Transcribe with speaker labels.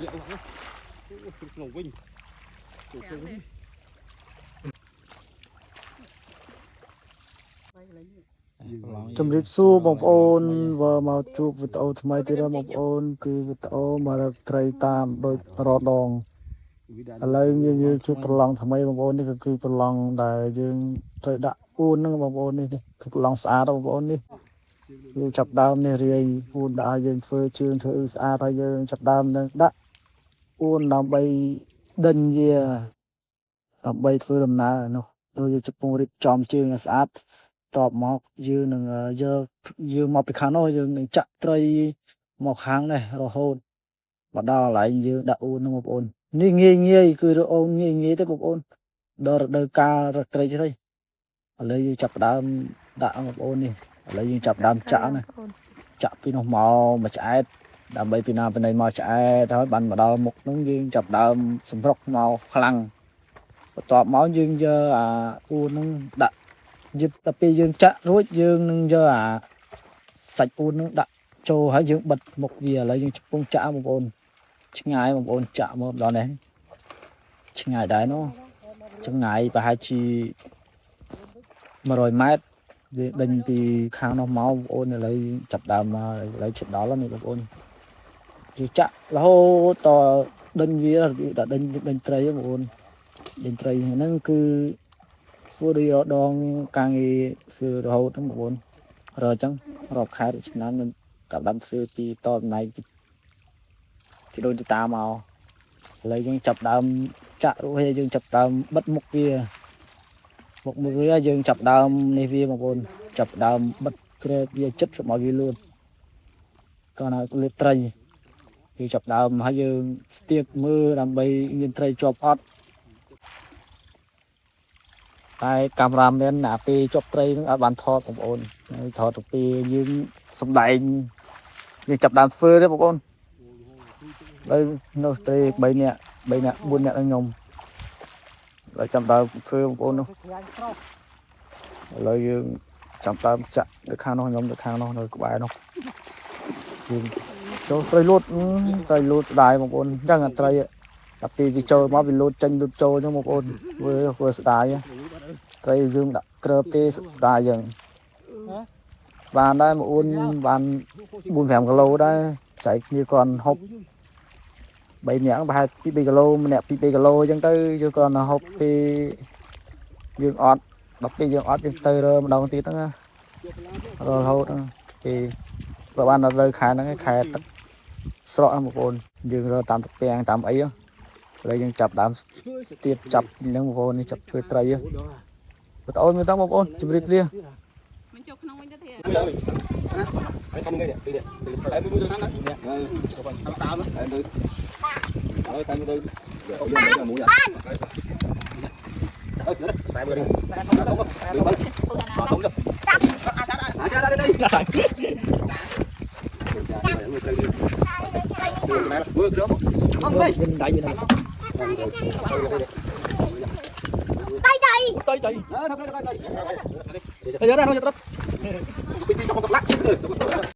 Speaker 1: លាក់អូក្នុងវិញចូលទៅវិញ
Speaker 2: ជំរាបសួរបងប្អូនវិលមកជួបវីដេអូថ្មីទៀតហើយបងប្អូនគឺវីដេអូមករកត្រីតាមដូចរដងឥឡូវយើងជួបប្រឡងថ្មីបងប្អូននេះក៏គឺប្រឡងដែលយើងត្រូវដាក់អួនហ្នឹងបងប្អូននេះគឺប្រឡងស្អាតបងប្អូននេះយើងចាប់ដើមនេះរាយអួនដាក់ឲ្យយើងធ្វើជើងធ្វើអីស្អាតហើយយើងចាប់ដើមនឹងដាក់អួនដើម្បីដេញវាដើម្បីធ្វើដំណើរនោះដូចយើងកំពុងរៀបចំជើងឲ្យស្អាត តបមកយើងនឹងយកយើងមកពីខាងនោះយើងនឹងចាក់ត្រីមកខាងនេះរហូតមកដល់កន្លែងយើងដាក់អ៊ូនហ្នឹងបងប្អូននេះងាយងាយគឺរអូនងាយងាយទេបងប្អូនដល់រដូវកាលរកត្រីជ្រៃឥឡូវយើងចាប់ផ្ដើមដាក់បងប្អូននេះឥឡូវយើងចាប់ផ្ដើមចាក់ណាចាក់ពីនោះមកមួយឆ្អែតដើម្បីពីណាពីណីមកឆ្អែតហើយបានមកដល់មុខហ្នឹងយើងចាប់ផ្ដើមសម្រុកមកខ្លាំងបន្ទាប់មកយើងយកអាអ៊ូនហ្នឹងដាក់ យឹបដល់ពេលយើងចាក់រួចយើងនឹងយកអាសាច់អ៊ូននឹងដាក់ចូលហើយយើងបិទមុខវាឥឡូវយើងកំពុងចាក់បងប្អូនឆ្ងាយបងប្អូនចាក់មកដល់នេះឆ្ងាយដែរនោះចម្ងាយប្រហែលជា100ម៉ែត្រវាដេញពីខាងនោះមកបងប្អូនឥឡូវចាប់ដើមមកឥឡូវជិតដល់ហើយនេះបងប្អូនយើងចាក់រហូតតដេញវាដល់ដេញដេញត្រីបងប្អូនដេញត្រីហ្នឹងគឺ ធ្វើដូចរដងការងារធ្វើរហូតហ្នឹងបងប្អូនរកអញ្ចឹងរាប់ខែរាប់ឆ្នាំខ្ញុំកាប់ដាំធ្វើពីតតំណែងពីដូចទៅតាមមកឥឡូវយើងចាប់ដើមចាក់រួចហើយយើងចាប់ដើមបិទមុខវាមុខមួយវាយើងចាប់ដើមនេះវាបងប្អូនចាប់ដើមបិទក្រែបវាចិត្តកុំឲ្យវាលួតគាត់ឲ្យលៀបត្រីគឺចាប់ដើមហើយយើងស្ទាបមើលដើម្បីមានត្រីជាប់អត់ តែកាមេរ៉ាមែនអាពេលជាប់ត្រីហ្នឹងអត់បានថតបងប្អូនហើយថតទៅពេលយើងសំដែងយើងចាប់ដើមធ្វើទេបងប្អូនហើយនៅត្រី3នាក់3នាក់4នាក់នឹងខ្ញុំហើយចាំដើមធ្វើបងប្អូននោះឥឡូវយើងចាំដើមចាក់នៅខាងនោះខ្ញុំនៅខាងនោះនៅក្បែរនោះយើងចូលត្រីលូតត្រីលូតស្ដាយបងប្អូនអញ្ចឹងអាត្រីដល់ពេលវាចូលមកវាលូតចេញលូតចូលអញ្ចឹងបងប្អូនធ្វើធ្វើស្ដាយ ត្រីយើងដាក់ក្រើបទេស្ដាយយ៉ាងបានដែរមួយអួនបាន4 5គីឡូដែរចែកគ្នាគាត់ហូប3នាក់ប្រហែល2 3គីឡូម្នាក់2 3គីឡូអញ្ចឹងទៅយើងគាត់ហូបពីយើងអត់ដល់ពេលយើងអត់យើងទៅរើម្ដងទៀតហ្នឹងណារហូតហ្នឹងពីបើបានដល់លើខែហ្នឹងឯងខែទឹកស្រកហ្នឹងបងប្អូនយើងរើតាមទឹកពាំងតាមអីហ្នឹងឥឡូវយើងចាប់ដើមទៀតចាប់ហ្នឹងបងប្អូននេះចាប់ធ្វើត្រីហ្នឹង បងប្អូនមើលតបងប្អូនជម្រាបលា
Speaker 3: មិនចូលក្នុងវិញទៅទេ
Speaker 4: ហើយធំគេនេះពីរនេះ
Speaker 1: តែមួយទៅណានេះតាមដើមតែទៅហើយតែទៅមួយអើ
Speaker 4: តែមើលនេះ
Speaker 1: ទៅទៅទៅអាចារ្យđây មើលក្រមអងនេះ
Speaker 2: វិញដៃវិញដៃ
Speaker 1: ទៅទៅអើទៅទៅទៅទៅទៅទៅទៅ
Speaker 4: ពីពីចុងកន្លះ